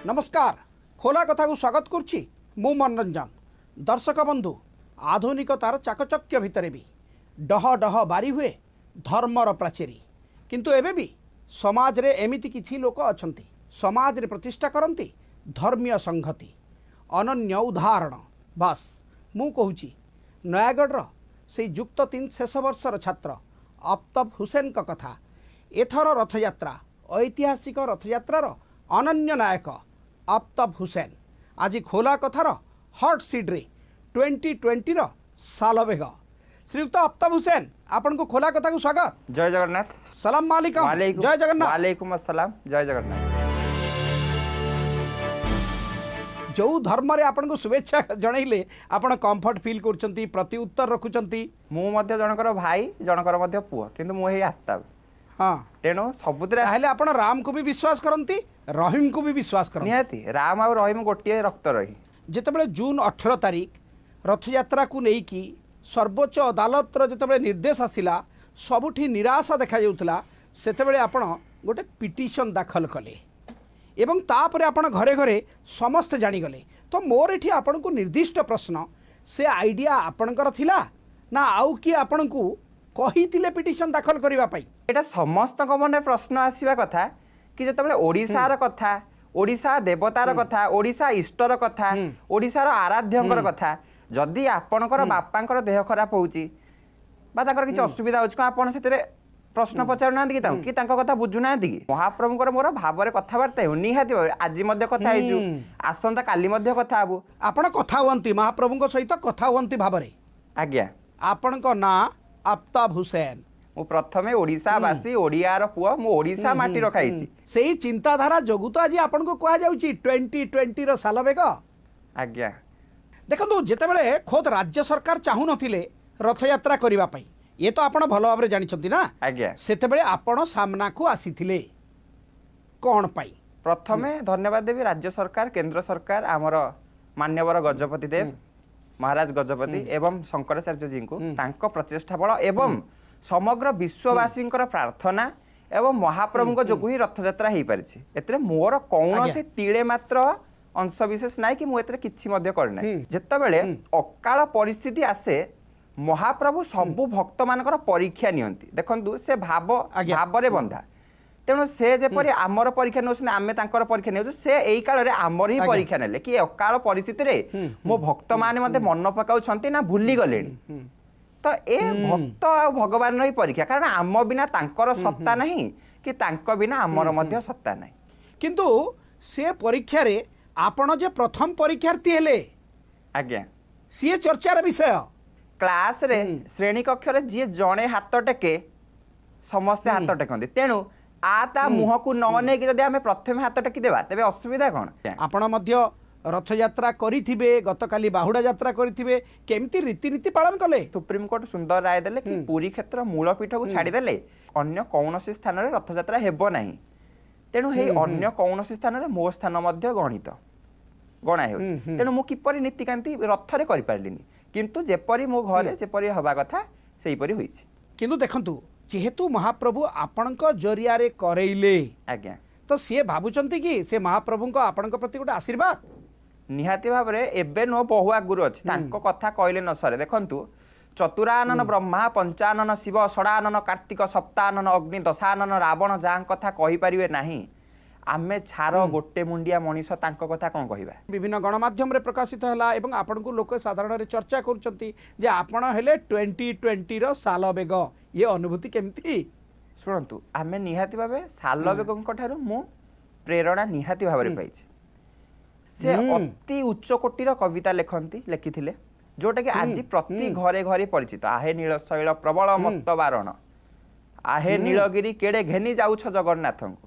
ନମସ୍କାର, ଖୋଲା କଥାକୁ ସ୍ୱାଗତ କରୁଛି ମୁଁ ମନୋରଞ୍ଜନ। ଦର୍ଶକ ବନ୍ଧୁ, ଆଧୁନିକତାର ଚାକଚକ୍ୟ ଭିତରେ ବି ଡହ ଡହ ବାରି ହୁଏ ଧର୍ମର ପ୍ରାଚେରୀ। କିନ୍ତୁ ଏବେ ବି ସମାଜରେ ଏମିତି କିଛି ଲୋକ ଅଛନ୍ତି, ସମାଜରେ ପ୍ରତିଷ୍ଠା କରନ୍ତି ଧର୍ମୀୟ ସଂହତି। ଅନନ୍ୟ ଉଦାହରଣ ବାସ୍ ମୁଁ କହୁଛି ନୟାଗଡ଼ର ସେଇ ଯୁକ୍ତ ତିନି ଶେଷ ବର୍ଷର ଛାତ୍ର ଆଫତାବ ହୁସେନଙ୍କ କଥା। ଏଥର ରଥଯାତ୍ରା, ଐତିହାସିକ ରଥଯାତ୍ରାର ଅନନ୍ୟ ନାୟକ ଆଫତାବ ହୁସେନ ଆଜି ଖୋଲା କଥାର ହଟ୍ ସିଟ୍ରେ 2020ର ସାଲବେଗ। ଶ୍ରୀଯୁକ୍ତ ଆଫତାବ ହୁସେନ, ଆପଣଙ୍କୁ ଖୋଲା କଥାକୁ ସ୍ୱାଗତ। ଜୟ ଜଗନ୍ନାଥ। ସଲାମ ଆଲାଇକମ୍। ୱାଲେଇକୁମ। ଜୟ ଜଗନ୍ନାଥ। ୱାଲେଇକୁମ আসসালাମ, ଜୟ ଜଗନ୍ନାଥ। ଯେଉଁ ଧର୍ମରେ ଆପଣଙ୍କୁ ଶୁଭେଚ୍ଛା ଜଣେଇଲେ ଆପଣ କମ୍ଫର୍ଟ ଫିଲ୍ କରୁଛନ୍ତି, ପ୍ରତି ଉତ୍ତର ରଖୁଛନ୍ତି? ମୁଁ ମଧ୍ୟ ଜଣଙ୍କର ଭାଇ, ଜଣଙ୍କର ମଧ୍ୟ ପୁଅ, କିନ୍ତୁ ମୁଁ ହେଇ ଆଫତାବ। ତେଣୁ ସବୁଥିରେ। ତାହେଲେ ଆପଣ ରାମକୁ ବି ବିଶ୍ୱାସ କରନ୍ତି, ରହିମକୁ ବି ବିଶ୍ୱାସ କରନ୍ତି? ନିହାତି, ରାମ ଆଉ ରହିମ ଗୋଟିଏ ରକ୍ତ ରହି। ଯେତେବେଳେ ଜୁନ୍ 18 ତାରିଖ ରଥଯାତ୍ରାକୁ ନେଇକି ସର୍ବୋଚ୍ଚ ଅଦାଲତର ଯେତେବେଳେ ନିର୍ଦ୍ଦେଶ ଆସିଲା, ସବୁଠି ନିରାଶା ଦେଖାଯାଉଥିଲା, ସେତେବେଳେ ଆପଣ ଗୋଟେ ପିଟିସନ୍ ଦାଖଲ କଲେ ଏବଂ ତାପରେ ଆପଣ ଘରେ ଘରେ ସମସ୍ତେ ଜାଣିଗଲେ। ତ ମୋର ଏଠି ଆପଣଙ୍କୁ ନିର୍ଦ୍ଦିଷ୍ଟ ପ୍ରଶ୍ନ, ସେ ଆଇଡ଼ିଆ ଆପଣଙ୍କର ଥିଲା ନା ଆଉ କିଏ ଆପଣଙ୍କୁ କହିଥିଲେ ପିଟିସନ୍ ଦାଖଲ କରିବା ପାଇଁ? ଏଇଟା ସମସ୍ତଙ୍କ ମନରେ ପ୍ରଶ୍ନ ଆସିବା କଥା କି ଯେତେବେଳେ ଓଡ଼ିଶାର କଥା, ଓଡ଼ିଶା ଦେବତାର କଥା, ଓଡ଼ିଶା ଇଷ୍ଟର କଥା, ଓଡ଼ିଶାର ଆରାଧ୍ୟଙ୍କର କଥା, ଯଦି ଆପଣଙ୍କର ବାପାଙ୍କର ଦେହ ଖରାପ ହେଉଛି ବା ତାଙ୍କର କିଛି ଅସୁବିଧା ହେଉଛି, କ'ଣ ଆପଣ ସେଥିରେ ପ୍ରଶ୍ନ ପଚାରୁନାହାନ୍ତି କି ତାଙ୍କୁ, କି ତାଙ୍କ କଥା ବୁଝୁନାହାନ୍ତି କି? ମହାପ୍ରଭୁଙ୍କର ମୋର ଭାବରେ କଥାବାର୍ତ୍ତା ହେଉ, ନିହାତି ଭାବରେ ଆଜି ମଧ୍ୟ କଥା ହେଇଛୁ, ଆସନ୍ତା କାଲି ମଧ୍ୟ କଥା ହବୁ। ଆପଣ କଥା ହୁଅନ୍ତି, ମହାପ୍ରଭୁଙ୍କ ସହିତ କଥା ହୁଅନ୍ତି ଭାବରେ? ଆଜ୍ଞା। ଆପଣଙ୍କ ନାଁ ଆଫତାବ ହୁସେନ। ମୁଁ ପ୍ରଥମେ ଓଡ଼ିଶାବାସୀ, ଓଡ଼ିଆର ପୁଅ, ମୁଁ ଓଡ଼ିଶା ମାଟି ରଖାଇଛି। ସେଇ ଚିନ୍ତାଧାରା ଯୋଗୁଁ ତ ଆଜି ଆପଣଙ୍କୁ କୁହାଯାଉଛି 2020ର ସାଲବେଗ। ଆଜ୍ଞା। ଦେଖନ୍ତୁ, ଯେତେବେଳେ ଖୋଦ୍ ରାଜ୍ୟ ସରକାର ଚାହୁଁନଥିଲେ ରଥଯାତ୍ରା କରିବା ପାଇଁ, ଇଏ ତ ଆପଣ ଭଲ ଭାବରେ ଜାଣିଛନ୍ତି ନା? ଆଜ୍ଞା। ସେତେବେଳେ ଆପଣ ସାମ୍ନାକୁ ଆସିଥିଲେ କ'ଣ ପାଇଁ? ପ୍ରଥମେ ଧନ୍ୟବାଦ ଦେବି ରାଜ୍ୟ ସରକାର, କେନ୍ଦ୍ର ସରକାର, ଆମର ମାନ୍ୟବର ଗଜପତି ଦେବ ମହାରାଜ ଗଜପତି ଏବଂ ଶଙ୍କରାଚାର୍ଯ୍ୟଜୀଙ୍କୁ। ତାଙ୍କ ପ୍ରଚେଷ୍ଟା ବଳ ଏବଂ ସମଗ୍ର ବିଶ୍ୱବାସୀଙ୍କର ପ୍ରାର୍ଥନା ଏବଂ ମହାପ୍ରଭୁଙ୍କ ଯୋଗୁଁ ହିଁ ରଥଯାତ୍ରା ହେଇପାରିଛି। ଏଥିରେ ମୋର କୌଣସି ତିଳେ ମାତ୍ର ଅଂଶ ବିଶେଷ ନାହିଁ କି ମୁଁ ଏଥିରେ କିଛି ମଧ୍ୟ କରିନାହିଁ। ଯେତେବେଳେ ଅକାଳ ପରିସ୍ଥିତି ଆସେ, ମହାପ୍ରଭୁ ସବୁ ଭକ୍ତମାନଙ୍କର ପରୀକ୍ଷା ନିଅନ୍ତି। ଦେଖନ୍ତୁ, ସେ ଭାବ ଭାବରେ ବନ୍ଧା। ତେଣୁ ସେ ଯେପରି ଆମର ପରୀକ୍ଷା ନେଉଛନ୍ତି, ଆମେ ତାଙ୍କର ପରୀକ୍ଷା ନେଉଛୁ, ସେ ଏଇ କାଳରେ ଆମର ହିଁ ପରୀକ୍ଷା ନେଲେ କି ଅକାଳ ପରିସ୍ଥିତିରେ ମୋ ଭକ୍ତମାନେ ମୋତେ ମନ ପକାଉଛନ୍ତି ନା ଭୁଲି ଗଲେଣି। ତ ଏ ଭକ୍ତ ଆଉ ଭଗବାନର ହିଁ ପରୀକ୍ଷା, କାରଣ ଆମ ବିନା ତାଙ୍କର ସତ୍ତା ନାହିଁ କି ତାଙ୍କ ବିନା ଆମର ମଧ୍ୟ ସତ୍ତା ନାହିଁ। କିନ୍ତୁ ସେ ପରୀକ୍ଷାରେ ଆପଣ ଯେ ପ୍ରଥମ ପରୀକ୍ଷାର୍ଥୀ ହେଲେ, ସିଏ ଚର୍ଚ୍ଚାର ବିଷୟ। କ୍ଲାସରେ, ଶ୍ରେଣୀ କକ୍ଷରେ ଯିଏ ଜଣେ ହାତ ଟେକେ, ସମସ୍ତେ ହାତ ଟେକନ୍ତି। ତେଣୁ ଆ ତା ମୁହଁକୁ ନ ନେଇକି ଯଦି ଆମେ ପ୍ରଥମେ ହାତ ଟେକିଦେବା, ତେବେ ଅସୁବିଧା କ'ଣ? ଆପଣ ମଧ୍ୟ ରଥଯାତ୍ରା କରିଥିବେ, ଗତକାଲି ବାହୁଡ଼ା ଯାତ୍ରା କରିଥିବେ। କେମିତି ରୀତିନୀତି ପାଳନ କଲେ? ସୁପ୍ରିମକୋର୍ଟ ସୁନ୍ଦର ରାୟ ଦେଲେ କି ପୁରୀ କ୍ଷେତ୍ର ମୂଳ ପୀଠକୁ ଛାଡ଼ିଦେଲେ ଅନ୍ୟ କୌଣସି ସ୍ଥାନରେ ରଥଯାତ୍ରା ହେବ ନାହିଁ। ତେଣୁ ହେଇ ଅନ୍ୟ କୌଣସି ସ୍ଥାନରେ ମୋ ସ୍ଥାନ ମଧ୍ୟ ଗଣିତ ଗଣା ହେଉଛି। ତେଣୁ ମୁଁ କିପରି ନୀତିକାନ୍ତି ରଥରେ କରିପାରିଲିନି, କିନ୍ତୁ ଯେପରି ମୋ ଘରେ ଯେପରି ହେବା କଥା ସେହିପରି ହୋଇଛି। କିନ୍ତୁ ଦେଖନ୍ତୁ, ଯେହେତୁ ମହାପ୍ରଭୁ ଆପଣଙ୍କ ଜରିଆରେ କରେଇଲେ, ତ ସିଏ ଭାବୁଛନ୍ତି କି ସେ ମହାପ୍ରଭୁଙ୍କ ଆପଣଙ୍କ ପ୍ରତି ଗୋଟେ ଆଶୀର୍ବାଦ? ନିହାତି ଭାବରେ, ଏବେ ନୁହଁ, ବହୁ ଆଗରୁ ଅଛି। ତାଙ୍କ କଥା କହିଲେ ନ ସରେ। ଦେଖନ୍ତୁ, ଚତୁରାନନ ବ୍ରହ୍ମା, ପଞ୍ଚାନନ ଶିବ, ଷଡ଼ାନନ କାର୍ତ୍ତିକ, ସପ୍ତାନନ ଅଗ୍ନି, ଦଶାନନ ରାବଣ, ଯାହାଙ୍କ କଥା କହିପାରିବେ ନାହିଁ, ଆମେ ଛାର ଗୋଟେ ମୁଣ୍ଡିଆ ମଣିଷ ତାଙ୍କ କଥା କ'ଣ କହିବା? ବିଭିନ୍ନ ଗଣମାଧ୍ୟମରେ ପ୍ରକାଶିତ ହେଲା ଏବଂ ଆପଣଙ୍କୁ ଲୋକ ସାଧାରଣରେ ଚର୍ଚ୍ଚା କରୁଛନ୍ତି ଯେ ଆପଣ ହେଲେ 2020ର ସାଲବେଗ। ଇଏ ଅନୁଭୂତି କେମିତି? ଶୁଣନ୍ତୁ, ଆମେ ନିହାତି ଭାବେ ସାଲବେଗଙ୍କ ଠାରୁ ମୁଁ ପ୍ରେରଣା ନିହାତି ଭାବରେ ପାଇଛି। ସେ ଅତି ଉଚ୍ଚ କୋଟିର କବିତା ଲେଖନ୍ତି, ଲେଖିଥିଲେ, ଯୋଉଟାକି ଆଜି ପ୍ରତି ଘରେ ଘରେ ପରିଚିତ। ଆହେ ନୀଳଶୈଳ ପ୍ରବଳ ମତ୍ତ ବାରଣ, ଆହେ ନୀଳଗିରି କେଡ଼େ ଘେନି ଯାଉଛ ଜଗନ୍ନାଥଙ୍କୁ,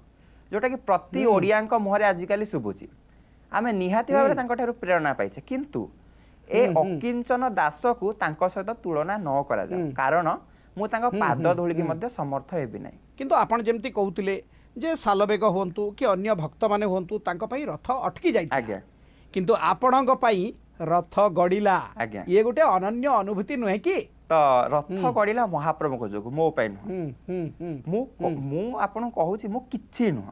ଯୋଉଟାକି ପ୍ରତି ଓଡ଼ିଆଙ୍କ ମୁହଁରେ ଆଜିକାଲି ଶୁଭୁଛି। ଆମେ ନିହାତି ଭାବରେ ତାଙ୍କଠାରୁ ପ୍ରେରଣା ପାଇଛେ, କିନ୍ତୁ ଏ ଅକିଞ୍ଚନ ଦାସକୁ ତାଙ୍କ ସହିତ ତୁଳନା ନ କରାଯାଉ, କାରଣ ମୁଁ ତାଙ୍କ ପାଦ ଧୂଳିକି ମଧ୍ୟ ସମର୍ଥ ହେବି ନାହିଁ। କିନ୍ତୁ ଆପଣ ଯେମିତି କହୁଥିଲେ ଯେ ସାଲବେଗ ହୁଅନ୍ତୁ କି ଅନ୍ୟ ଭକ୍ତମାନେ ହୁଅନ୍ତୁ, ତାଙ୍କ ପାଇଁ ରଥ ଅଟକି ଯାଇଥିଲା, କିନ୍ତୁ ଆପଣଙ୍କ ପାଇଁ ରଥ ଗଡ଼ିଲା। ଇଏ ଗୋଟେ ଅନନ୍ୟ ଅନୁଭୂତି ନୁହେଁ କି? ତ ରଥ ଗଡ଼ିଲା ମହାପ୍ରଭୁଙ୍କ ଯୋଗୁଁ, ମୋ ପାଇଁ ନୁହଁ। ହୁଁ ହୁଁ ହୁଁ ମୁଁ ମୁଁ ଆପଣଙ୍କୁ କହୁଛି, ମୁଁ କିଛି ନୁହଁ,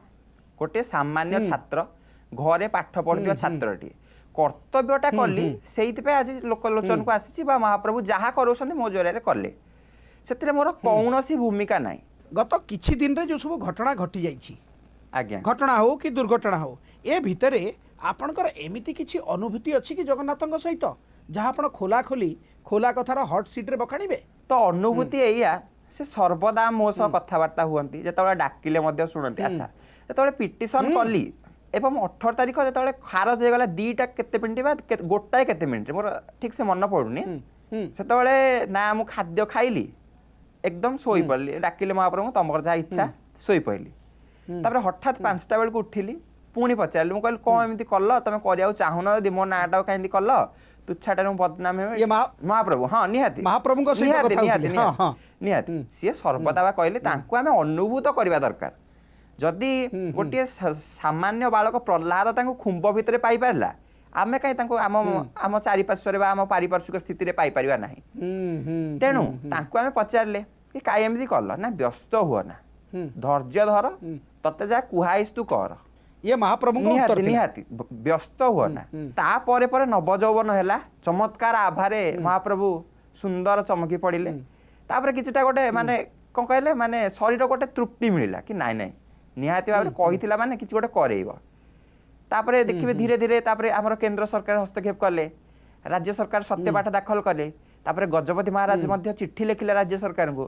ଗୋଟେ ସାମାନ୍ୟ ଛାତ୍ର, ଘରେ ପାଠ ପଢୁଥିବା ଛାତ୍ରଟିଏ। କର୍ତ୍ତବ୍ୟଟା କଲି, ସେଇଥିପାଇଁ ଆଜି ଲୋକଲୋଚନକୁ ଆସିଛି ବା ମହାପ୍ରଭୁ ଯାହା କରୁଛନ୍ତି ମୋ ଜରିଆରେ କଲେ, ସେଥିରେ ମୋର କୌଣସି ଭୂମିକା ନାହିଁ। ଗତ କିଛି ଦିନରେ ଯେଉଁ ସବୁ ଘଟଣା ଘଟିଯାଇଛି, ଆଜ୍ଞା, ଘଟଣା ହଉ କି ଦୁର୍ଘଟଣା ହଉ, ଏ ଭିତରେ ଆପଣଙ୍କର ଏମିତି କିଛି ଅନୁଭୂତି ଅଛି କି ଜଗନ୍ନାଥଙ୍କ ସହିତ, ଯାହା ଆପଣ ଖୋଲାଖୋଲି ଖୋଲା କଥାର ହଟ୍ ସିଟ୍ରେ ବଖାଣିବେ? ତ ଅନୁଭୂତି ଏଇଆ, ସେ ସର୍ବଦା ମୋ ସହ କଥାବାର୍ତ୍ତା ହୁଅନ୍ତି, ଯେତେବେଳେ ଡାକିଲେ ମଧ୍ୟ ଶୁଣନ୍ତି। ଆଚ୍ଛା, ଯେତେବେଳେ ପିଟିସନ କଲି ଏବଂ 18 ତାରିଖ ଯେତେବେଳେ ଖାରଜ ହେଇଗଲା 2ଟା କେତେ ମିନିଟ୍ ବା 1 କେତେ ମିନିଟ୍ ମୋର ଠିକ୍ ସେ ମନେ ପଡ଼ୁନି, ସେତେବେଳେ ନା ମୁଁ ଖାଦ୍ୟ ଖାଇଲି, ଏକଦମ ଶୋଇପଡ଼ିଲି। ଡାକିଲେ ମହାପ୍ରଭୁ, ତମର ଯାହା ଇଚ୍ଛା, ଶୋଇପଡ଼ିଲି। ତାପରେ ହଠାତ୍ 5ଟା ବେଳକୁ ଉଠିଲି, ପୁଣି ପଚାରିଲି, ମୁଁ କହିଲି କଣ ଏମିତି କଲ, ତମେ କରିବାକୁ ଚାହୁଁନ ଯଦି ମୋ ନାଁଟାକୁ କାହିଁକି କଲ, ତୁଚ୍ଛାଟାରେ ମୁଁ ବଦନାମ ହେବି। ଇଏ ମହାପ୍ରଭୁ, ହଁ ନିହାତି ମହାପ୍ରଭୁଙ୍କ ସହିତ ନିହାତି କଥା ନିହାତି ହଉଥିଲେ। ହଁ, ହଁ। ନିହାତି ସିଏ ସର୍ବଦା ବା କହିଲେ ତାଙ୍କୁ ଆମେ ଅନୁଭୂତ କରିବା ଦରକାର। ଯଦି ଗୋଟିଏ ସାମାନ୍ୟ ବାଳକ ପ୍ରହ୍ଲାଦ ତାଙ୍କୁ ଖୁମ୍ବ ଭିତରେ ପାଇପାରିଲା, ଆମେ କାହିଁ ତାଙ୍କୁ ଆମ ଆମ ଚାରିପାର୍ଶ୍ୱରେ ବା ଆମ ପାରିପାର୍ଶ୍ୱିକ ସ୍ଥିତିରେ ପାଇପାରିବା ନାହିଁ? ତେଣୁ ତାଙ୍କୁ ଆମେ ପଚାରିଲେ କି କାଇଁ ଏମିତି କଲ? ନା ବ୍ୟସ୍ତ ହୁଅ ନା, ଧୈର୍ଯ୍ୟ ଧର, ତତେ ଯାହା କୁହାହେଇଛି ତୁ କର। ଇଏ ମହାପ୍ରଭୁଙ୍କ ନିହାତି ଉତ୍ତର ଥିଲା। ନିହାତି ବ୍ୟସ୍ତ ହୁଅ ନା। ତାପରେ ପରେ ନବଯୌବନ ହେଲା, ଚମତ୍କାର ଆଭାରେ ମହାପ୍ରଭୁ ସୁନ୍ଦର ଚମକି ପଡ଼ିଲେ। ତାପରେ କିଛିଟା ଗୋଟେ ମାନେ କଣ କହିଲେ, ମାନେ ଶରୀର ଗୋଟେ ତୃପ୍ତି ମିଳିଲା କି ନାଇଁ ନାଇଁ ନିହାତି ଭାବରେ କହିଥିଲା ମାନେ କିଛି ଗୋଟେ କରେଇବ। ତାପରେ ଦେଖିବେ ଧୀରେ ଧୀରେ ତାପରେ ଆମର କେନ୍ଦ୍ର ସରକାର ହସ୍ତକ୍ଷେପ କଲେ, ରାଜ୍ୟ ସରକାର ସତ୍ୟପାଠ ଦାଖଲ କଲେ। ତାପରେ ଗଜପତି ମହାରାଜ ମଧ୍ୟ ଚିଠି ଲେଖିଲେ ରାଜ୍ୟ ସରକାରଙ୍କୁ,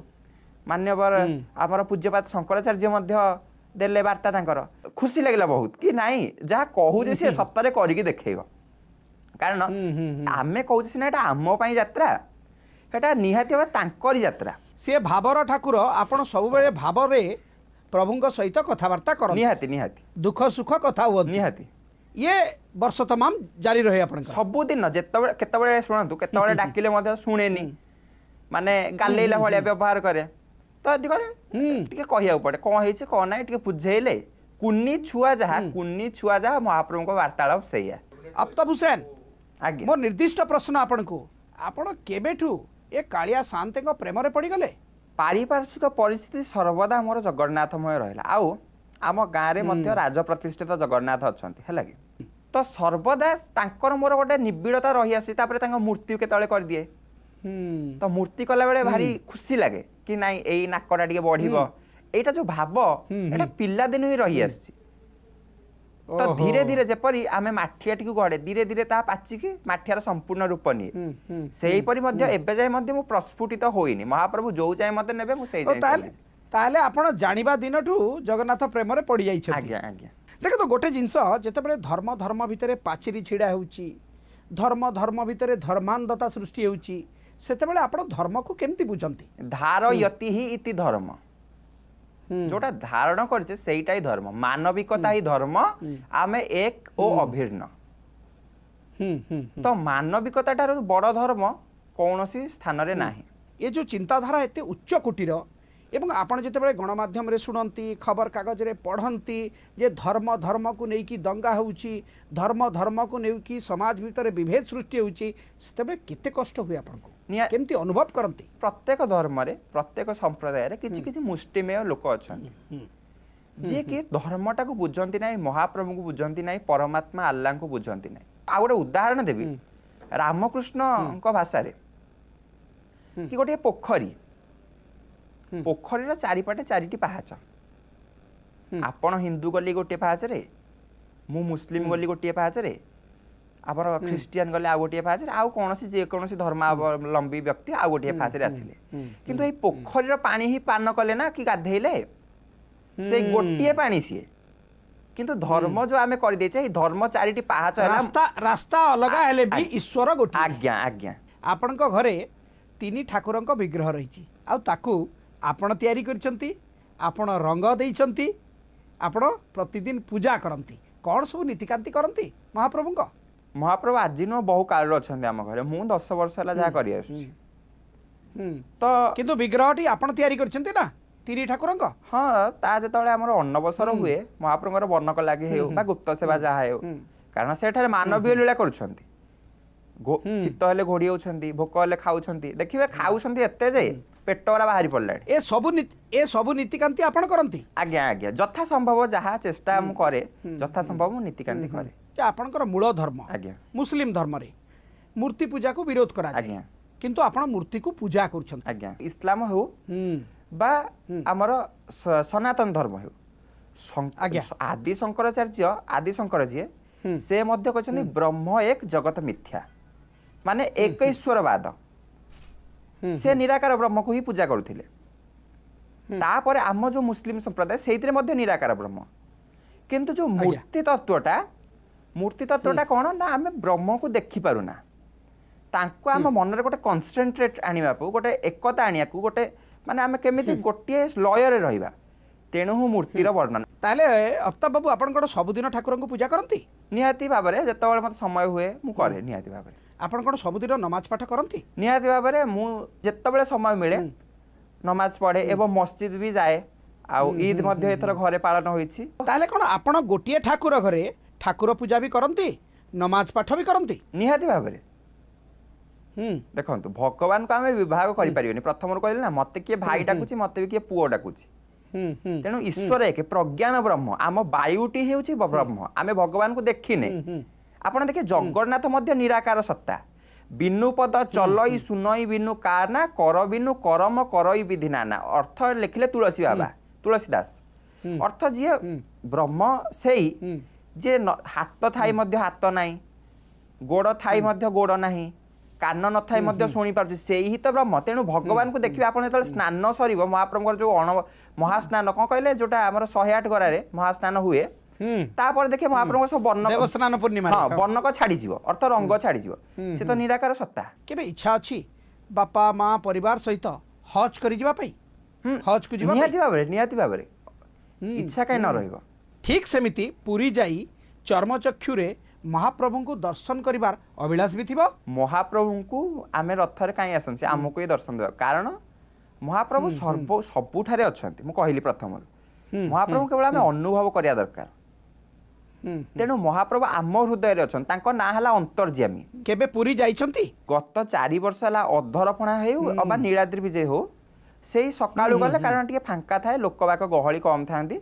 ମାନ୍ୟବର ଆମର ପୂଜ୍ୟପାତ ଶଙ୍କରାଚାର୍ଯ୍ୟ ମଧ୍ୟ ଦେଲେ ବାର୍ତ୍ତା ତାଙ୍କର। ଖୁସି ଲାଗିଲା ବହୁତ କି ନାଇଁ ଯାହା କହୁଛି ସିଏ ସତରେ କରିକି ଦେଖେଇବ। କାରଣ ଆମେ କହୁଛେ ସିନା ଏଟା ଆମ ପାଇଁ ଯାତ୍ରା, ସେଟା ନିହାତି ଭାବେ ତାଙ୍କରି ଯାତ୍ରା। ସିଏ ଭାବର ଠାକୁର, ଆପଣ ସବୁବେଳେ ଭାବରେ ପ୍ରଭୁଙ୍କ ସହିତ କଥାବାର୍ତ୍ତା କରନ୍ତି। ନିହାତି ନିହାତି ଦୁଃଖ ସୁଖ କଥା ହୁଅନ୍ତି। ନିହାତି ଇଏ ବର୍ଷ ତମାମ ଜାରି ରହେ ଆପଣଙ୍କ ସବୁଦିନ। ଯେତେବେଳେ କେତେବେଳେ ଶୁଣନ୍ତୁ, କେତେବେଳେ ଡାକିଲେ ମଧ୍ୟ ଶୁଣେନି, ମାନେ ଗାଲେଇଲା ଭଳିଆ ବ୍ୟବହାର କରେ। ତ ଏଦି କଣ ଟିକେ କହିବାକୁ ପଡେ କଣ ହେଇଛି କଣ ନାହିଁ, ଟିକେ ବୁଝେଇଲେ। କୁନି ଛୁଆ ଯାହା, କୁନି ଛୁଆ ଯାହା ମହାପ୍ରଭୁଙ୍କ ବାର୍ତ୍ତାଳାପ ସେଇଆ। ଆଫତାବ ହୁସେନ, ଆଜ୍ଞା, ମୋ ନିର୍ଦ୍ଦିଷ୍ଟ ପ୍ରଶ୍ନ ଆପଣଙ୍କୁ, ଆପଣ କେବେଠୁ ଏ କାଳିଆ ସାଆନ୍ତେଙ୍କ ପ୍ରେମରେ ପଡ଼ିଗଲେ? ପାରିପାର୍ଶ୍ୱିକ ପରିସ୍ଥିତି ସର୍ବଦା ମୋର ଜଗନ୍ନାଥମୟ ରହିଲା। ଆଉ ଆମ ଗାଁରେ ମଧ୍ୟ ରାଜ ପ୍ରତିଷ୍ଠିତ ଜଗନ୍ନାଥ ଅଛନ୍ତି, ହେଲା କି? ତ ସର୍ବଦା ତାଙ୍କର ମୋର ଗୋଟେ ନିବିଡ଼ତା ରହିଆସି। ତାପରେ ତାଙ୍କ ମୂର୍ତ୍ତି କେତେବେଳେ କରିଦିଏ, ତ ମୂର୍ତ୍ତି କଲାବେଳେ ଭାରି ଖୁସି ଲାଗେ କି ନାଇଁ ଏଇ ନାକଟା ଟିକେ ବଢିବ, ଏଇଟା ଯୋଉ ଭାବ ଏଇଟା ପିଲାଦିନୁ ହିଁ ରହିଆସିଛି। ତ ଧୀରେ ଧୀରେ ଯେପରି ଆମେ ମାଠିଆଟିକୁ ଗଢେ, ଧୀରେ ଧୀରେ ତାହା ପାଚିକି ମାଠିଆର ସମ୍ପୂର୍ଣ୍ଣ ରୂପ ନିଏ, ସେହିପରି ମଧ୍ୟ ଏବେ ଯାଏ ମଧ୍ୟ ମୁଁ ପ୍ରସ୍ଫୁଟିତ ହୋଇନି। ମହାପ୍ରଭୁ ଯୋଉ ଯାଏ ମତେ ନେବେ ମୁଁ ସେଇ ଯାଏ। ତାହେଲେ ତାହେଲେ ଆପଣ ଜାଣିବା ଦିନଠୁ ଜଗନ୍ନାଥ ପ୍ରେମରେ ପଡ଼ିଯାଇଛନ୍ତି। ଆଜ୍ଞା ଆଜ୍ଞା। ଦେଖନ୍ତୁ ଗୋଟେ ଜିନିଷ, ଯେତେବେଳେ ଧର୍ମ ଧର୍ମ ଭିତରେ ପାଚେରୀ ଛିଡ଼ା ହେଉଛି, ଧର୍ମ ଧର୍ମ ଭିତରେ ଧର୍ମାନ୍ଧତା ସୃଷ୍ଟି ହେଉଛି, ସେତେବେଳେ ଆପଣ ଧର୍ମକୁ କେମିତି ବୁଝନ୍ତି? ଧାରୟତି ହି ଇତି ଧର୍ମ, ଯୋଉଟା ଧାରଣ କରିଛେ ସେଇଟା ହିଁ ଧର୍ମ, ମାନବିକତା ହିଁ ଧର୍ମ। ଆମେ ଏକ ଓ ଅଭିନ୍ନ। ତ ମାନବିକତା ଠାରୁ ବଡ଼ ଧର୍ମ କୌଣସି ସ୍ଥାନରେ ନାହିଁ। ଏ ଯେଉଁ ଚିନ୍ତାଧାରା ଏତେ ଉଚ୍ଚ କୋଟିର, ଏବଂ ଆପଣ ଯେତେବେଳେ ଗଣମାଧ୍ୟମରେ ଶୁଣନ୍ତି, ଖବରକାଗଜରେ ପଢ଼ନ୍ତି ଯେ ଧର୍ମ ଧର୍ମକୁ ନେଇକି ଦଙ୍ଗା ହେଉଛି, ଧର୍ମ ଧର୍ମକୁ ନେଇକି ସମାଜ ଭିତରେ ବିଭେଦ ସୃଷ୍ଟି ହେଉଛି, ସେତେବେଳେ କେତେ କଷ୍ଟ ହୁଏ ଆପଣଙ୍କୁ, କେମିତି ଅନୁଭବ କରନ୍ତି? ପ୍ରତ୍ୟେକ ଧର୍ମରେ ପ୍ରତ୍ୟେକ ସମ୍ପ୍ରଦାୟରେ କିଛି କିଛି ମୁଷ୍ଟିମେୟ ଲୋକ ଅଛନ୍ତି ଯିଏକି ଧର୍ମଟାକୁ ବୁଝନ୍ତି ନାହିଁ, ମହାପ୍ରଭୁଙ୍କୁ ବୁଝନ୍ତି ନାହିଁ, ପରମାତ୍ମା ଆଲ୍ଲାଙ୍କୁ ବୁଝନ୍ତି ନାହିଁ। ଆଉ ଗୋଟେ ଉଦାହରଣ ଦେବି ରାମକୃଷ୍ଣଙ୍କ ଭାଷାରେ କି ଗୋଟିଏ ପୋଖରୀ, ପୋଖରୀର ଚାରିପଟେ ଚାରିଟି ପାହାଚ। ଆପଣ ହିନ୍ଦୁ ଗଲି ଗୋଟିଏ ପାହାଚରେ, ମୁଁ ମୁସଲିମ ଗଲି ଗୋଟିଏ ପାହାଚରେ, ଆମର ଖ୍ରୀଷ୍ଟିଆନ ଗଲେ ଆଉ ଗୋଟିଏ ପାହାଚରେ, ଆଉ କୌଣସି ଯେକୌଣସି ଧର୍ମାବଲମ୍ବୀ ବ୍ୟକ୍ତି ଆଉ ଗୋଟିଏ ପାହାଚରେ ଆସିଲେ। କିନ୍ତୁ ଏଇ ପୋଖରୀର ପାଣି ହିଁ ପାନ କଲେ ନା କି ଗାଧେଇଲେ, ସେଇ ଗୋଟିଏ ପାଣି ସିଏ। କିନ୍ତୁ ଧର୍ମ ଯୋଉ ଆମେ କରିଦେଇଛେ, ଏଇ ଧର୍ମ ଚାରିଟି ପାହାଚ ହେଲା, ରାସ୍ତା ରାସ୍ତା ଅଲଗା ହେଲେ ବି ଈଶ୍ୱର ଗୋଟିଏ। ଆଜ୍ଞା ଆଜ୍ଞା। ଆପଣଙ୍କ ଘରେ ତିନି ଠାକୁରଙ୍କ ବିଗ୍ରହ ରହିଛି, ଆଉ ତାକୁ ଆପଣ ତିଆରି କରିଛନ୍ତି, ଆପଣ ରଙ୍ଗ ଦେଇଛନ୍ତି, ଆପଣ ପ୍ରତିଦିନ ପୂଜା କରନ୍ତି। କ'ଣ ସବୁ ନୀତିକାନ୍ତି କରନ୍ତି ମହାପ୍ରଭୁଙ୍କ? ମହାପ୍ରଭୁ ଆଜି ନୁହଁ ବହୁ କାଳରୁ ଅଛନ୍ତି ଆମ ଘରେ। ମୁଁ 10 ବର୍ଷ ହେଲା ଯାହା କରି ଆସୁଛି। ତ କିନ୍ତୁ ବିଗ୍ରହଟି ଆପଣ ତିଆରି କରିଛନ୍ତି ନା ତିନି ଠାକୁରଙ୍କ? ହଁ, ତା ଯେତେବେଳେ ଆମର ଅନ୍ନବସର ହୁଏ, ମହାପ୍ରଭୁଙ୍କର ବର୍ଣ୍ଣକ ଲାଗି ହେଉ ବା ଗୁପ୍ତ ସେବା ଯାହା ହେଉ, କାରଣ ସେଠାରେ ମାନବୀୟ ଲୀଳା କରୁଛନ୍ତି। ଶୀତ ହେଲେ ଘୋଡ଼ି ହେଉଛନ୍ତି, ଭୋକ ହେଲେ ଖାଉଛନ୍ତି। ଦେଖିବେ ଖାଉଛନ୍ତି ଏତେ ଯେ ପେଟ ଗୁରା ବାହାରି ପଡ଼ିଲାଣି। ଏ ସବୁ ନୀତିକାନ୍ତି ଆପଣ କରନ୍ତି? ଆଜ୍ଞା ଆଜ୍ଞା, ଯଥା ସମ୍ଭବ ଯାହା ଚେଷ୍ଟା ମୁଁ କରେ, ଯଥା ସମ୍ଭବ ମୁଁ ନୀତିକାନ୍ତି କରେ। ଯେ ଆପଣଙ୍କର ମୂଳ ଧର୍ମ ମୁସଲିମ ଧର୍ମରେ ମୂର୍ତ୍ତି ପୂଜାକୁ ବିରୋଧ କରାଯାଏ, କିନ୍ତୁ ଆପଣ ମୂର୍ତ୍ତିକୁ ପୂଜା କରୁଛନ୍ତି। ଆଜ୍ଞା, ଇସଲାମ ହେଉ ବା ଆମର ସନାତନ ଧର୍ମ ହେଉ, ଆଦି ଶଙ୍କରାଚାର୍ଯ୍ୟ, ଆଦି ଶଙ୍କର ଯିଏ, ସେ ମଧ୍ୟ କହିଛନ୍ତି ବ୍ରହ୍ମ ଏକ ଜଗତ ମିଥ୍ୟା, ମାନେ ଏକ ଈଶ୍ୱରବାଦ। ସେ ନିରାକାର ବ୍ରହ୍ମକୁ ହିଁ ପୂଜା କରୁଥିଲେ। ତାପରେ ଆମ ଯୋଉ ମୁସଲିମ ସମ୍ପ୍ରଦାୟ, ସେଇଥିରେ ମଧ୍ୟ ନିରାକାର ବ୍ରହ୍ମ, କିନ୍ତୁ ଯୋଉ ମୂର୍ତ୍ତି ତତ୍ଵଟା କ'ଣ ନା ଆମେ ବ୍ରହ୍ମକୁ ଦେଖିପାରୁନା, ତାଙ୍କୁ ଆମ ମନରେ ଗୋଟେ କନସେନ୍ଟ୍ରେଟ୍ ଆଣିବାକୁ, ଗୋଟେ ଏକତା ଆଣିବାକୁ, ଗୋଟେ ମାନେ ଆମେ କେମିତି ଗୋଟିଏ ଲୟରେ ରହିବା, ତେଣୁ ହିଁ ମୂର୍ତ୍ତିର ବର୍ଣ୍ଣନା। ତାହେଲେ ଅଫତାବ ବାବୁ, ଆପଣ କ'ଣ ସବୁଦିନ ଠାକୁରଙ୍କୁ ପୂଜା କରନ୍ତି? ନିହାତି ଭାବରେ, ଯେତେବେଳେ ମୋତେ ସମୟ ହୁଏ ମୁଁ କରେ, ନିହାତି ଭାବରେ। ଆପଣ କ'ଣ ସବୁଦିନ ନମାଜ ପାଠ କରନ୍ତି? ନିହାତି ଭାବରେ, ମୁଁ ଯେତେବେଳେ ସମୟ ମିଳେ ନମାଜ ପଢ଼େ ଏବଂ ମସଜିଦ ବି ଯାଏ। ଆଉ ଇଦ୍ ମଧ୍ୟ ଏଥର ଘରେ ପାଳନ ହୋଇଛି। ତାହେଲେ କ'ଣ ଆପଣ ଗୋଟିଏ ଠାକୁର ଘରେ ଠାକୁର ପୂଜା ବି କରନ୍ତି, ନମାଜ ପାଠ ବି କରନ୍ତି? ନିହାତି ଭାବରେ। ଦେଖନ୍ତୁ, ଭଗବାନଙ୍କୁ ଆମେ ବିଭାଗ କରିପାରିବାନି। ପ୍ରଥମରୁ କହିଲେ ନା, ମତେ କିଏ ଭାଇ ଡାକୁଛି, ମତେ ବି କିଏ ପୁଅ ଡାକୁଛି। ହୁଁ ହୁଁ ତେଣୁ ଈଶ୍ୱର ଏକ, ପ୍ରଜ୍ଞାନ ବ୍ରହ୍ମ। ଆମ ବାୟୁଟି ହେଉଛି ବ୍ରହ୍ମ। ଆମେ ଭଗବାନଙ୍କୁ ଦେଖିନେ। ଆପଣ ଦେଖିବେ, ଜଗନ୍ନାଥ ମଧ୍ୟ ନିରାକାର ସତ୍ତା। ବିନୁ ପଦ ଚଲଇ ସୁନଇ ବିନୁ କାନା, କର ବିନୁ କରମ କରଇ ବିଧି ନାନା। ଅର୍ଥ ଲେଖିଲେ ତୁଳସୀ ବାବା, ତୁଳସୀ ଦାସ। ଅର୍ଥ ଯିଏ ବ୍ରହ୍ମ ସେଇ ଯିଏ ହାତ ଥାଇ ମଧ୍ୟ ହାତ ନାହିଁ, ଗୋଡ଼ ଥାଇ ମଧ୍ୟ ଗୋଡ଼ ନାହିଁ, କାନ ନଥାଇ ମଧ୍ୟ ଶୁଣିପାରୁଛି, ସେଇ ହିଁ ତ ବ୍ରହ୍ମ। ତେଣୁ ଭଗବାନଙ୍କୁ ଦେଖିବେ ଆପଣ ଯେତେବେଳେ ସ୍ନାନ ସରିବ ମହାପ୍ରଭୁଙ୍କର, ଯୋଉ ଅଣ ମହାସ୍ନାନ କ'ଣ କହିଲେ, ଯୋଉଟା ଆମର 108 ଗରାରେ ମହାସ୍ନାନ ହୁଏ, ତାପରେ ଦେଖିବେ ମହାପ୍ରଭୁଙ୍କ ସବୁ ବର୍ଣ୍ଣ ଦେବସ୍ନାନ ପୂର୍ଣ୍ଣିମାରେ, ହଁ, ବର୍ଣ୍ଣକ ଛାଡ଼ିଯିବ, ଅର୍ଥ ରଙ୍ଗ ଛାଡ଼ିଯିବ। ସେ ତ ନିରାକାର ସତ୍ତା। କେବେ ଇଚ୍ଛା ଅଛି ବାପା ମା ପରିବାର ସହିତ ହଜ୍ କରିଯିବା ପାଇଁ, ହଜ୍କୁ ଯିବା ପାଇଁ? ନିହାତି ଭାବରେ, ନିହାତି ଭାବରେ। ଇଚ୍ଛା କାହିଁ ନ ରହିବ? ଠିକ୍ ସେମିତି ପୁରୀ ଯାଇ ଚର୍ମଚକ୍ଷୁରେ ମହାପ୍ରଭୁଙ୍କୁ ଦର୍ଶନ କରିବାର ଅଭିଳାଷ ବି ଥିବ? ମହାପ୍ରଭୁଙ୍କୁ ଆମେ ରଥରେ କାହିଁ ଆସନ୍ତି? ସେ ଆମକୁ ହିଁ ଦର୍ଶନ ଦେବା, କାରଣ ମହାପ୍ରଭୁ ସବୁଠାରେ ଅଛନ୍ତି। ମୁଁ କହିଲି ପ୍ରଥମରୁ, ମହାପ୍ରଭୁ କେବଳ ଆମେ ଅନୁଭବ କରିବା ଦରକାର। ତେଣୁ ମହାପ୍ରଭୁ ଆମ ହୃଦୟରେ ଅଛନ୍ତି। ତାଙ୍କ ନାଁ ହେଲା ଅନ୍ତର୍ଯ୍ୟାମୀ। କେବେ ପୁରୀ ଯାଇଛନ୍ତି? ଗତ 4 ବର୍ଷ ହେଲା ଅଧରପଣା ହେଉ ଅବା ନୀଳାଦ୍ରି ବିଜେ ହଉ, ସେଇ ସକାଳୁ ଗଲେ, କାରଣ ଟିକେ ଫାଙ୍କା ଥାଏ, ଲୋକ ବାକ ଗହଳି କମ୍ ଥାନ୍ତି,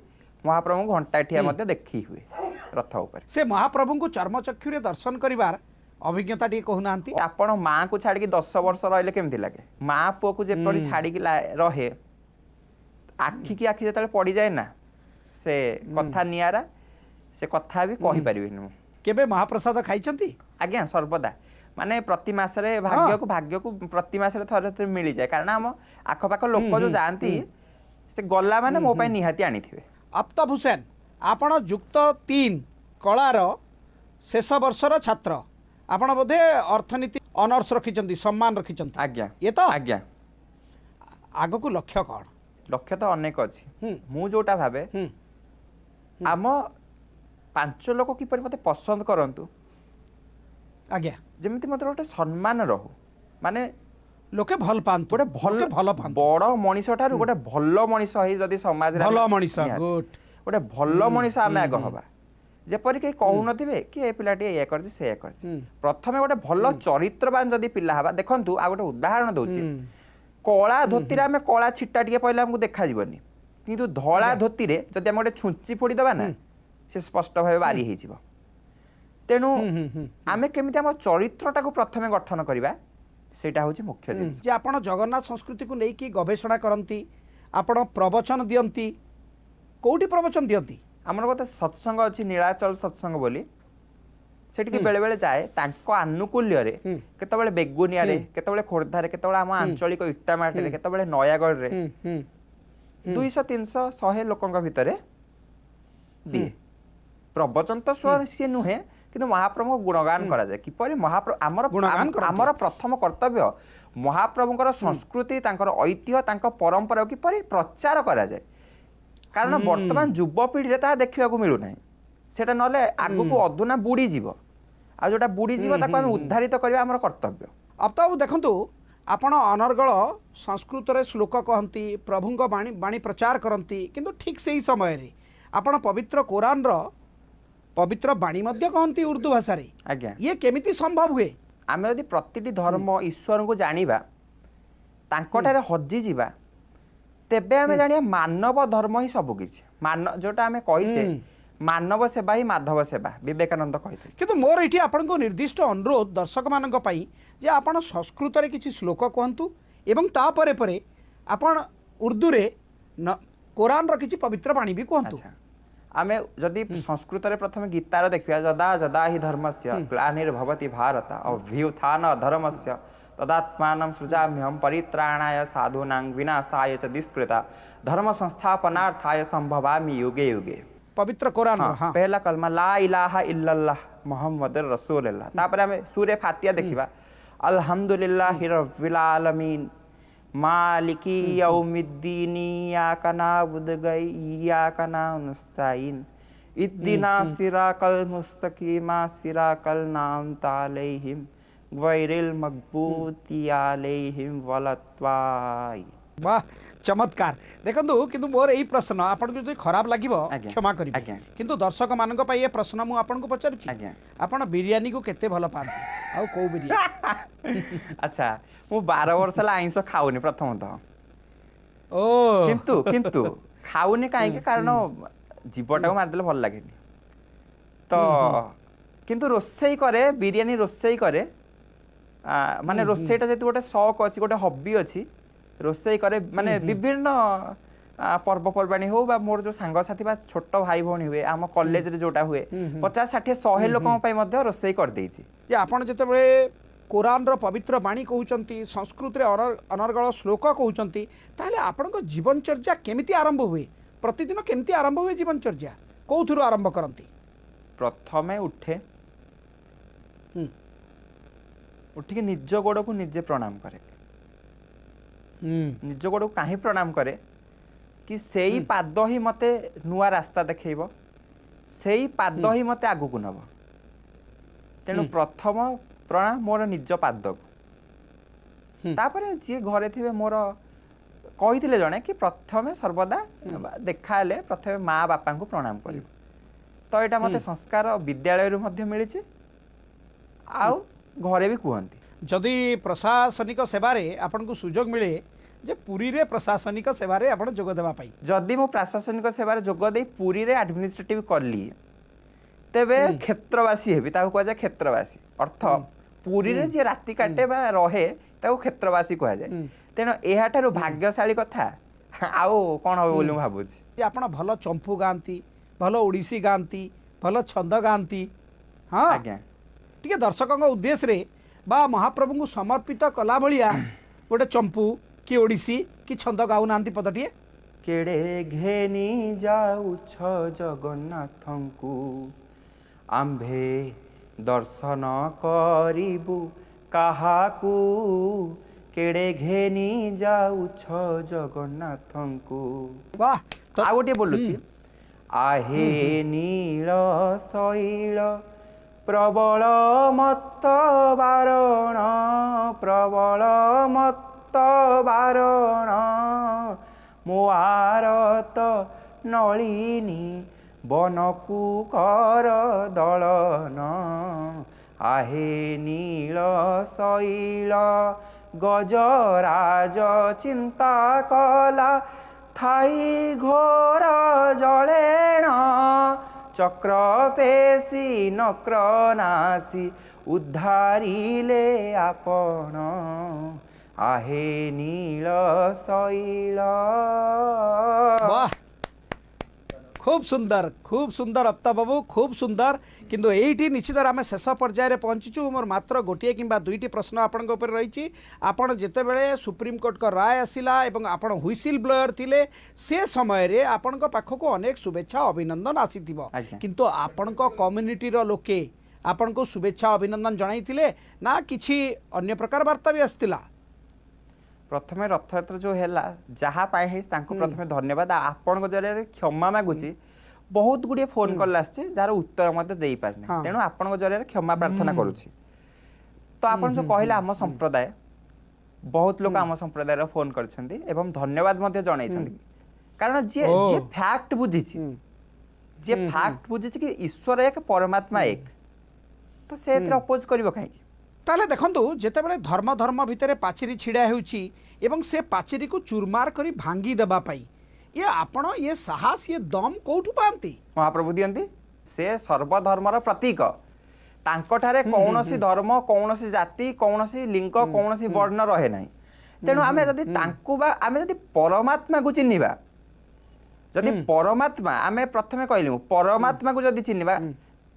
ମହାପ୍ରଭୁଙ୍କୁ ଘଣ୍ଟା ଠିଆ ମଧ୍ୟ ଦେଖି ହୁଏ ରଥ ଉପରେ। ସେ ମହାପ୍ରଭୁଙ୍କୁ ଚର୍ମଚକ୍ଷୁରେ ଦର୍ଶନ କରିବାର ଅଭିଜ୍ଞତା ଟିକେ କହୁନାହାନ୍ତି। ଆପଣ ମାଆକୁ ଛାଡ଼ିକି 10 ବର୍ଷ ରହିଲେ କେମିତି ଲାଗେ? ମା ପୁଅକୁ ଯେପରି ଛାଡ଼ିକି ରହେ, ଆଖିକି ଆଖି ଯେତେବେଳେ ପଡ଼ିଯାଏ ନା, ସେ କଥା ନିଆରା, ସେ କଥା ବି କହିପାରିବିନି ମୁଁ। କେବେ ମହାପ୍ରସାଦ ଖାଇଛନ୍ତି? ଆଜ୍ଞା, ସର୍ବଦା। ମାନେ ପ୍ରତି ମାସରେ ଭାଗ୍ୟକୁ ଭାଗ୍ୟକୁ ପ୍ରତି ମାସରେ ଥରେ ଥରେ ମିଳିଯାଏ, କାରଣ ଆମ ଆଖପାଖ ଲୋକ ଯୋଉ ଯାଆନ୍ତି, ସେ ଗଲା ମାନେ ମୋ ପାଇଁ ନିହାତି ଆଣିଥିବେ। ଆଫତାବ ହୁସେନ, ଆପଣ ଯୁକ୍ତ 3 କଳାର ଶେଷ ବର୍ଷର ଛାତ୍ର। ଆପଣ ବୋଧେ ଅର୍ଥନୀତି ଅନର୍ସ ରଖିଛନ୍ତି, ସମ୍ମାନ ରଖିଛନ୍ତି? ଆଜ୍ଞା। ଇଏ ତ? ଆଜ୍ଞା। ଆଗକୁ ଲକ୍ଷ୍ୟ କ'ଣ? ଲକ୍ଷ୍ୟ ତ ଅନେକ ଅଛି। ମୁଁ ଯୋଉଟା ଭାବେ, ଆମ ପାଞ୍ଚ ଲୋକ କିପରି ମୋତେ ପସନ୍ଦ କରନ୍ତୁ, ଯେମିତି ମୋତେ ଗୋଟେ ସମ୍ମାନ ରହୁ, ମାନେ ଲୋକେ ଭଲ ପାଆନ୍ତୁ। ଗୋଟେ ଭଲ ଲୋକେ ଭଲ ପାଆନ୍ତୁ। ବଡ ମଣିଷ ଠାରୁ ଗୋଟେ ଭଲ ମଣିଷ ହେଇ ଯଦି ସମାଜରେ ଭଲ ମଣିଷ, ନିହାତି। ଗୁଡ୍। ଗୋଟେ ଭଲ ମଣିଷ ଆମେ ଆଗ ହବା, ଯେପରି କେହି କହୁନଥିବେ କି ଏ ପିଲାଟି ଏଇଆ କରିଛି, ସେଇଆ କରିଛି। ପ୍ରଥମେ ଗୋଟେ ଭଲ ଚରିତ୍ରବାନ ଯଦି ପିଲା ହବା। ଦେଖନ୍ତୁ, ଆଉ ଗୋଟେ ଉଦାହରଣ ଦଉଛି। କଳା ଧୋତିରେ ଆମେ କଳା ଛିଟା ଟିକେ ପଇଲେ ଆମକୁ ଦେଖାଯିବନି, କିନ୍ତୁ ଧଳା ଧୋତିରେ ଯଦି ଆମେ ଗୋଟେ ଛୁଞ୍ଚି ଫୋଡ଼ିଦେବା ନା, ସେ ସ୍ପଷ୍ଟ ଭାବେ ବାରି ହେଇଯିବ। ତେଣୁ ଆମେ କେମିତି ଆମ ଚରିତ୍ରଟାକୁ ପ୍ରଥମେ ଗଠନ କରିବା, ସେଇଟା ହେଉଛି ମୁଖ୍ୟ ଜିନିଷ। ଯେ ଆପଣ ଜଗନ୍ନାଥ ସଂସ୍କୃତିକୁ ନେଇକି ଗବେଷଣା କରନ୍ତି, ଆପଣ ପ୍ରବଚନ ଦିଅନ୍ତି, କୋଉଠି ପ୍ରବଚନ ଦିଅନ୍ତି? ଆମର ଗୋଟେ ସତ୍ସଙ୍ଗ ଅଛି, ନୀଳାଚଳ ସତ୍ସଙ୍ଗ ବୋଲି, ସେଠିକି ବେଳେବେଳେ ଯାଏ। ତାଙ୍କ ଆନୁକୂଲ୍ୟରେ କେତେବେଳେ ବେଗୁନିଆରେ, କେତେବେଳେ ଖୋର୍ଦ୍ଧାରେ, କେତେବେଳେ ଆମ ଆଞ୍ଚଳିକ ଇଟାମାଟିରେ, କେତେବେଳେ ନୟାଗଡ଼ରେ ହୁଁ ହୁଁ 200, 300, 100 ଲୋକଙ୍କ ଭିତରେ ଦିଏ ପ୍ରବଚନ। ତ ସ୍ୱ ସିଏ ନୁହେଁ, କିନ୍ତୁ ମହାପ୍ରଭୁଙ୍କ ଗୁଣଗାନ କରାଯାଏ କିପରି ମହାପ୍ରଭୁ ଆମର ଗୁଣଗାନ କରନ୍ତି। ଆମର ପ୍ରଥମ କର୍ତ୍ତବ୍ୟ ମହାପ୍ରଭୁଙ୍କର ସଂସ୍କୃତି, ତାଙ୍କର ଐତିହ୍ୟ, ତାଙ୍କ ପରମ୍ପରାକୁ କିପରି ପ୍ରଚାର କରାଯାଏ, କାରଣ ବର୍ତ୍ତମାନ ଯୁବପିଢ଼ିରେ ତାହା ଦେଖିବାକୁ ମିଳୁନାହିଁ। ସେଇଟା ନହେଲେ ଆଗକୁ ଅଧୁନା ବୁଡ଼ିଯିବ, ଆଉ ଯୋଉଟା ବୁଡ଼ିଯିବ ତାକୁ ଆମେ ଉଦ୍ଧାରିତ କରିବା ଆମର କର୍ତ୍ତବ୍ୟ। ଆଫତାବ, ଦେଖନ୍ତୁ, ଆପଣ ଅନର୍ଗଳ ସଂସ୍କୃତରେ ଶ୍ଲୋକ କହନ୍ତି, ପ୍ରଭୁଙ୍କ ବାଣୀ ବାଣୀ ପ୍ରଚାର କରନ୍ତି, କିନ୍ତୁ ଠିକ୍ ସେଇ ସମୟରେ ଆପଣ ପବିତ୍ର କୋରାନର ପବିତ୍ର ବାଣୀ ମଧ୍ୟ କହନ୍ତି ଉର୍ଦ୍ଦୁ ଭାଷାରେ। ଇଏ କେମିତି ସମ୍ଭବ ହୁଏ? ଆମେ ଯଦି ପ୍ରତିଟି ଧର୍ମ ଈଶ୍ୱରଙ୍କୁ ଜାଣିବା, ତାଙ୍କଠାରେ ହଜିଯିବା, ତେବେ ଆମେ ଜାଣିବା ମାନବ ଧର୍ମ ହିଁ ସବୁ କିଛି। ଯୋଉଟା ଆମେ କହିଛେ, ମାନବ ସେବା ହିଁ ମାଧବ ସେବା, ବିବେକାନନ୍ଦ କହିଥିଲେ। କିନ୍ତୁ ମୋର ଏଇଠି ଆପଣଙ୍କୁ ନିର୍ଦ୍ଦିଷ୍ଟ ଅନୁରୋଧ ଦର୍ଶକମାନଙ୍କ ପାଇଁ ଯେ ଆପଣ ସଂସ୍କୃତରେ କିଛି ଶ୍ଲୋକ କୁହନ୍ତୁ ଏବଂ ତାପରେ ପରେ ଆପଣ ଉର୍ଦ୍ଦୁରେ କୋରାନର କିଛି ପବିତ୍ର ବାଣୀ ବି କୁହନ୍ତୁ। ଆଚ୍ଛା, ଆମେ ଯଦି ସଂସ୍କୃତରେ ପ୍ରଥମେ ଗୀତାର ଦେଖିବା, ଯଦା ଯଦା ହି ଧର୍ମସ୍ୟ ଗ୍ଲାନିର୍ଭବତି ଭାରତ ଅଭ୍ୟୁତ୍ଥାନ ଅଧର୍ମସ୍ୟ ତଦାତ୍ମାନಂ ସୃଜାମ୍ୟହಂ ପରିତ୍ରାଣାୟ ସାଧୂନାଂ ବିନାଶାୟ ଚ ଦୁଷ୍କୃତା ଧର୍ମ ସଂସ୍ଥାପନାର୍ଥାୟ ସମ୍ଭବାମି युगे युगे। ପବିତ୍ର କୋରାନ। ହଁ। पहला कलमा ला इलाहा इल्लल्लाह मोहम्मद रसूलुल्लाह। ତାପରେ ଆମେ ସୂରେ ଫାତିହା ଦେଖିବା, अल्हम्दुलिल्लाहि रब्बिल आलमीन मालिकी यौमिद्दीन इय्याका नाबुदु व इय्याका नस्ताईन इहदिना सिरातल मुस्तकीमा सिरातल अनअमता अलैहिम गैरिल मगदूबि अलैहिम वलद्दालिन। ବାह, ଚମତ୍କାର। ଦେଖନ୍ତୁ, କିନ୍ତୁ ମୋର ଏଇ ପ୍ରଶ୍ନ ଆପଣଙ୍କୁ ଯଦି ଖରାପ ଲାଗିବ କ୍ଷମା କରିବେ, କିନ୍ତୁ ଦର୍ଶକମାନଙ୍କ ପାଇଁ ଏ ପ୍ରଶ୍ନ ମୁଁ ଆପଣଙ୍କୁ ପଚାରୁଛି। ଆପଣ ବିରିୟାନୀକୁ କେତେ ଭଲ ପାଆନ୍ତି ଆଉ କୋଉ ବିରିୟାନୀ? ଆଚ୍ଛା, ମୁଁ 12 ବର୍ଷ ହେଲା ଆଇଁଷ ଖାଉନି ପ୍ରଥମତଃ। କିନ୍ତୁ ଖାଉନି କାହିଁକି? କାରଣ ଜୀବଟାକୁ ମାରିଦେଲେ ଭଲ ଲାଗେନି ତ। କିନ୍ତୁ ରୋଷେଇ କରେ, ବିରିୟାନୀ ରୋଷେଇ କରେ। ମାନେ ରୋଷେଇଟା ଯେହେତୁ ଗୋଟେ ସକ୍ ଅଛି, ଗୋଟେ ହବି ଅଛି, ରୋଷେଇ କରେ। ମାନେ ବିଭିନ୍ନ ପର୍ବପର୍ବାଣୀ ହଉ ବା ମୋର ଯୋଉ ସାଙ୍ଗସାଥି ବା ଛୋଟ ଭାଇ ଭଉଣୀ ହୁଏ, ଆମ କଲେଜରେ ଯୋଉଟା ହୁଏ, 50, 60, 100 ଲୋକଙ୍କ ପାଇଁ ମଧ୍ୟ ରୋଷେଇ କରିଦେଇଛି। ଯେ ଆପଣ ଯେତେବେଳେ କୋରାନର ପବିତ୍ର ବାଣୀ କହୁଛନ୍ତି, ସଂସ୍କୃତରେ ଅନର୍ଗଳ ଶ୍ଲୋକ କହୁଛନ୍ତି, ତାହେଲେ ଆପଣଙ୍କ ଜୀବନଚର୍ଯ୍ୟା କେମିତି ଆରମ୍ଭ ହୁଏ? ପ୍ରତିଦିନ କେମିତି ଆରମ୍ଭ ହୁଏ ଜୀବନଚର୍ଯ୍ୟା? କୋଉଥିରୁ ଆରମ୍ଭ କରନ୍ତି? ପ୍ରଥମେ ଉଠେ, ଉଠିକି ନିଜ ଗୋଡ଼କୁ ନିଜେ ପ୍ରଣାମ କରେ। ନିଜ ଗୋଡ଼କୁ କାହିଁ ପ୍ରଣାମ କରେ କି ସେଇ ପାଦ ହିଁ ମୋତେ ନୂଆ ରାସ୍ତା ଦେଖେଇବ, ସେଇ ପାଦ ହିଁ ମୋତେ ଆଗକୁ ନେବ। ତେଣୁ ପ୍ରଥମ ପ୍ରଣାମ ମୋର ନିଜ ପାଦକୁ। ତାପରେ ଯିଏ ଘରେ ଥିବେ, ମୋର କହିଥିଲେ ଜଣେ କି ପ୍ରଥମେ ସର୍ବଦା ଦେଖା ହେଲେ ପ୍ରଥମେ ମା ବାପାଙ୍କୁ ପ୍ରଣାମ କରିବ। ତ ଏଇଟା ମୋତେ ସଂସ୍କାର ବିଦ୍ୟାଳୟରୁ ମଧ୍ୟ ମିଳିଛି ଆଉ ଘରେ ବି କୁହନ୍ତି। ଯଦି ପ୍ରଶାସନିକ ସେବାରେ ଆପଣଙ୍କୁ ସୁଯୋଗ ମିଳେ ଯେ ପୁରୀରେ ପ୍ରଶାସନିକ ସେବାରେ ଆପଣ ଯୋଗ ଦେବା ପାଇଁ? ଯଦି ମୁଁ ପ୍ରଶାସନିକ ସେବାରେ ଯୋଗ ଦେଇ ପୁରୀରେ ଆଡମିନିଷ୍ଟ୍ରେଟିଭ କଲି, ତେବେ କ୍ଷେତ୍ରବାସୀ ହେବି। ତାକୁ କୁହାଯାଏ କ୍ଷେତ୍ରବାସୀ। ଅର୍ଥ ପୁରୀରେ ଯିଏ ରାତି କାଟେ ବା ରହେ, ତାକୁ କ୍ଷେତ୍ରବାସୀ କୁହାଯାଏ। ତେଣୁ ଏହାଠାରୁ ଭାଗ୍ୟଶାଳୀ କଥା ଆଉ କ'ଣ ହବ ବୋଲି ମୁଁ ଭାବୁଛି। ଯେ ଆପଣ ଭଲ ଚମ୍ପୁ ଗାଆନ୍ତି, ଭଲ ଓଡ଼ିଶୀ ଗାଆନ୍ତି, ଭଲ ଛନ୍ଦ ଗାଆନ୍ତି, ହଁ? ଆଜ୍ଞା। ଟିକେ ଦର୍ଶକଙ୍କ ଉଦ୍ଦେଶ୍ୟରେ ବା ମହାପ୍ରଭୁଙ୍କୁ ସମର୍ପିତ କଲା ଭଳିଆ ଗୋଟେ ଚମ୍ପୁ କି ଓଡ଼ିଶୀ କି ଛନ୍ଦ ଗାଉନାହାନ୍ତି ପଦଟିଏ। କେଡ଼େ ଘେନି ଯାଉଛ ଜଗନ୍ନାଥଙ୍କୁ, ଆମ୍ଭେ ଦର୍ଶନ କରିବୁ କାହାକୁ? କେଡ଼େ ଘେନି ଯାଉଛ ଜଗନ୍ନାଥଙ୍କୁ। ବାহ ତ। ଆଉ ଗୋଟିଏ ବୋଲୁଛି। ଆହେ ନୀଳ ଶୈଳ ପ୍ରବଳ ମତ୍ତ ବାରଣ, ପ୍ରବଳ ମତ୍ତ ବାରଣ, ମୋ ଆରତ ନଳିନୀ ବନକୁ କର ଦଳନ। ଆହେ ନୀଳ ଶୈଳ ଗଜରାଜ ଚିନ୍ତା କଲା ଥାଇ ଘୋର ଜଳେଣ, ଚକ୍ର ପେଶି ନକ୍ର ନାସି ଉଦ୍ଧାରିଲେ ଆପଣ। ଆହେ ନୀଳ ଶୈଳ। ବାহ, ଖୁବ୍ ସୁନ୍ଦର, ଖୁବ୍ ସୁନ୍ଦର ଅଫତାବ ବାବୁ, ଖୁବ୍ ସୁନ୍ଦର। କିନ୍ତୁ ଏଇଠି ନିଶ୍ଚିତ ଆମେ ଶେଷ ପର୍ଯ୍ୟାୟରେ ପହଞ୍ଚିଛୁ। ମୋର ମାତ୍ର ଗୋଟିଏ କିମ୍ବା ଦୁଇଟି ପ୍ରଶ୍ନ ଆପଣଙ୍କ ଉପରେ ରହିଛି। ଆପଣ ଯେତେବେଳେ ସୁପ୍ରିମକୋର୍ଟଙ୍କ ରାୟ ଆସିଲା ଏବଂ ଆପଣ ହ୍ୱିସିଲ୍ ବ୍ଲୋୟର ଥିଲେ, ସେ ସମୟରେ ଆପଣଙ୍କ ପାଖକୁ ଅନେକ ଶୁଭେଚ୍ଛା ଅଭିନନ୍ଦନ ଆସିଥିବ। ଆଜ୍ଞା। କିନ୍ତୁ ଆପଣଙ୍କ କମ୍ୟୁନିଟିର ଲୋକେ ଆପଣଙ୍କୁ ଶୁଭେଚ୍ଛା ଅଭିନନ୍ଦନ ଜଣାଇଥିଲେ ନା କିଛି ଅନ୍ୟ ପ୍ରକାର ବାର୍ତ୍ତା ବି ଆସିଥିଲା? ପ୍ରଥମେ ରଥଯାତ୍ରା ଯୋଉ ହେଲା, ଯାହା ପାଇଁ ହେଇଛି ତାଙ୍କୁ ପ୍ରଥମେ ଧନ୍ୟବାଦ ଆଉ ଆପଣଙ୍କ ଜରିଆରେ କ୍ଷମା ମାଗୁଛି। ବହୁତ ଗୁଡ଼ିଏ ଫୋନ୍ କଲ୍ ଆସିଛି, ଯାହାର ଉତ୍ତର ମଧ୍ୟ ଦେଇପାରିନି। ତେଣୁ ଆପଣଙ୍କ ଜରିଆରେ କ୍ଷମା ପ୍ରାର୍ଥନା କରୁଛି। ତ ଆପଣ ଯୋଉ କହିଲେ ଆମ ସମ୍ପ୍ରଦାୟ, ବହୁତ ଲୋକ ଆମ ସମ୍ପ୍ରଦାୟର ଫୋନ୍ କରିଛନ୍ତି ଏବଂ ଧନ୍ୟବାଦ ମଧ୍ୟ ଜଣାଇଛନ୍ତି। କାରଣ ଯିଏ ଯିଏ ଫ୍ୟାକ୍ଟ ବୁଝିଛି, ଯିଏ ଫ୍ୟାକ୍ଟ ବୁଝିଛି କି ଈଶ୍ୱର ଏକ, ପରମାତ୍ମା ଏକ, ତ ସେ ଏଥିରେ ଅପୋଜ କରିବ କାହିଁକି? ତାହେଲେ ଦେଖନ୍ତୁ, ଯେତେବେଳେ ଧର୍ମ ଧର୍ମ ଭିତରେ ପାଚେରୀ ଛିଡ଼ା ହେଉଛି ଏବଂ ସେ ପାଚେରୀକୁ ଚୁରମାର କରି ଭାଙ୍ଗି ଦେବା ପାଇଁ ଇଏ ଆପଣ ଇଏ ସାହସ, ଇଏ ଦମ୍ କୋଉଠୁ ପାଆନ୍ତି? ମହାପ୍ରଭୁ ଦିଅନ୍ତି। ସେ ସର୍ବଧର୍ମର ପ୍ରତୀକ। ତାଙ୍କଠାରେ କୌଣସି ଧର୍ମ, କୌଣସି ଜାତି, କୌଣସି ଲିଙ୍ଗ, କୌଣସି ବର୍ଣ୍ଣ ରହେ ନାହିଁ। ତେଣୁ ଆମେ ଯଦି ତାଙ୍କୁ ବା ଆମେ ଯଦି ପରମାତ୍ମାକୁ ଚିହ୍ନିବା, ଯଦି ପରମାତ୍ମା, ଆମେ ପ୍ରଥମେ କହିଲି ମୁଁ, ପରମାତ୍ମାକୁ ଯଦି ଚିହ୍ନିବା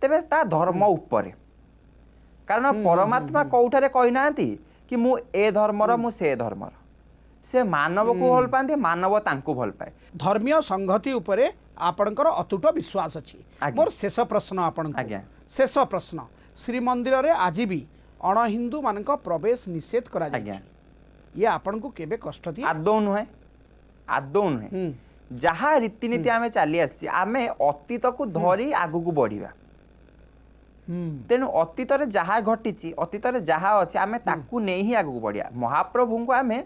ତେବେ ତା ଧର୍ମ ଉପରେ। କାରଣ ପରମାତ୍ମା କୋଉଠାରେ କହିନାହାନ୍ତି କି ମୁଁ ଏ ଧର୍ମର, ମୁଁ ସେ ଧର୍ମର। ସେ ମାନବକୁ ଭଲ ପାଆନ୍ତି, ମାନବ ତାଙ୍କୁ ଭଲ ପାଏ। ଧର୍ମୀୟ ସଂହତି ଉପରେ ଆପଣଙ୍କର ଅତୁଟ ବିଶ୍ୱାସ ଅଛି। ମୋର ଶେଷ ପ୍ରଶ୍ନ ଆପଣଙ୍କୁ। ଶେଷ ପ୍ରଶ୍ନ, ଶ୍ରୀମନ୍ଦିରରେ ଆଜି ବି ଅଣହିନ୍ଦୁ ମାନଙ୍କ ପ୍ରବେଶ ନିଷେଧ କରାଯାଇଛି, ଇଏ ଆପଣଙ୍କୁ କେବେ କଷ୍ଟ ଦିଏ? ଆଦୌ ନୁହେଁ, ଆଦୌ ନୁହେଁ। ଯାହା ରୀତିନୀତି ଆମେ ଚାଲି ଆସିଛି, ଆମେ ଅତୀତକୁ ଧରି ଆଗକୁ ବଢିବା। ତେଣୁ ଅତୀତରେ ଯାହା ଘଟିଛି, ଅତୀତରେ ଯାହା ଅଛି, ଆମେ ତାକୁ ନେଇ ହିଁ ଆଗକୁ ବଢିବା। ମହାପ୍ରଭୁଙ୍କୁ ଆମେ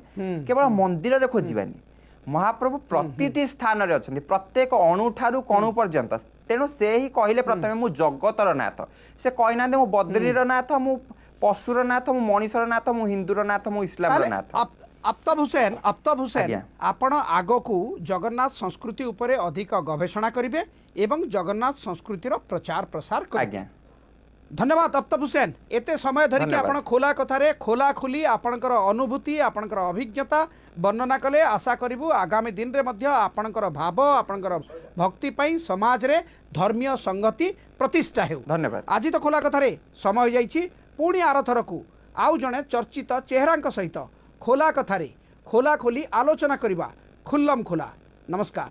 କେବଳ ମନ୍ଦିରରେ ଖୋଜିବାନି, ମହାପ୍ରଭୁ ପ୍ରତିଟି ସ୍ଥାନରେ ଅଛନ୍ତି, ପ୍ରତ୍ୟେକ ଅଣୁଠାରୁ କଣୁ ପର୍ଯ୍ୟନ୍ତ। ତେଣୁ ସେ ହିଁ କହିଲେ ପ୍ରଥମେ ମୁଁ ଜଗତର ନାଥ। ସେ କହିନାହାନ୍ତି ମୁଁ ବଦ୍ରିର ନାଥ, ମୁଁ ପଶୁର ନାଥ, ମୁଁ ମଣିଷର ନାଥ, ମୁଁ ହିନ୍ଦୁର ନାଥ, ମୁଁ ଇସଲାମର ନାଥ। ଆଫତାବ ହୁସେନ, ଆଫତାବ ହୁସେନ, ଆପଣ ଆଗକୁ ଜଗନ୍ନାଥ ସଂସ୍କୃତି ଉପରେ ଅଧିକ ଗବେଷଣା କରିବେ ଏବଂ ଜଗନ୍ନାଥ ସଂସ୍କୃତିର ପ୍ରଚାର ପ୍ରସାର କରିବେ। ଧନ୍ୟବାଦ ଆଫତାବ ହୁସେନ, ଏତେ ସମୟ ଧରିକି ଆପଣ ଖୋଲା କଥାରେ ଖୋଲା ଖୋଲି ଆପଣଙ୍କର ଅନୁଭୂତି, ଆପଣଙ୍କର ଅଭିଜ୍ଞତା ବର୍ଣ୍ଣନା କଲେ। ଆଶା କରିବୁ ଆଗାମୀ ଦିନରେ ମଧ୍ୟ ଆପଣଙ୍କର ଭାବ, ଆପଣଙ୍କର ଭକ୍ତି ପାଇଁ ସମାଜରେ ଧର୍ମୀୟ ସଂଗତି ପ୍ରତିଷ୍ଠା ହେଉ। ଧନ୍ୟବାଦ। ଆଜି ତ ଖୋଲା କଥାରେ ସମୟ ହୋଇଯାଇଛି। ପୁଣି ଆରଥରକୁ ଆଉ ଜଣେ ଚର୍ଚ୍ଚିତ ଚେହେରାଙ୍କ ସହିତ ଖୋଲା କଥାରେ ଖୋଲା ଖୋଲି ଆଲୋଚନା କରିବା। ଖୁଲ୍ଲମ ଖୋଲା। ନମସ୍କାର।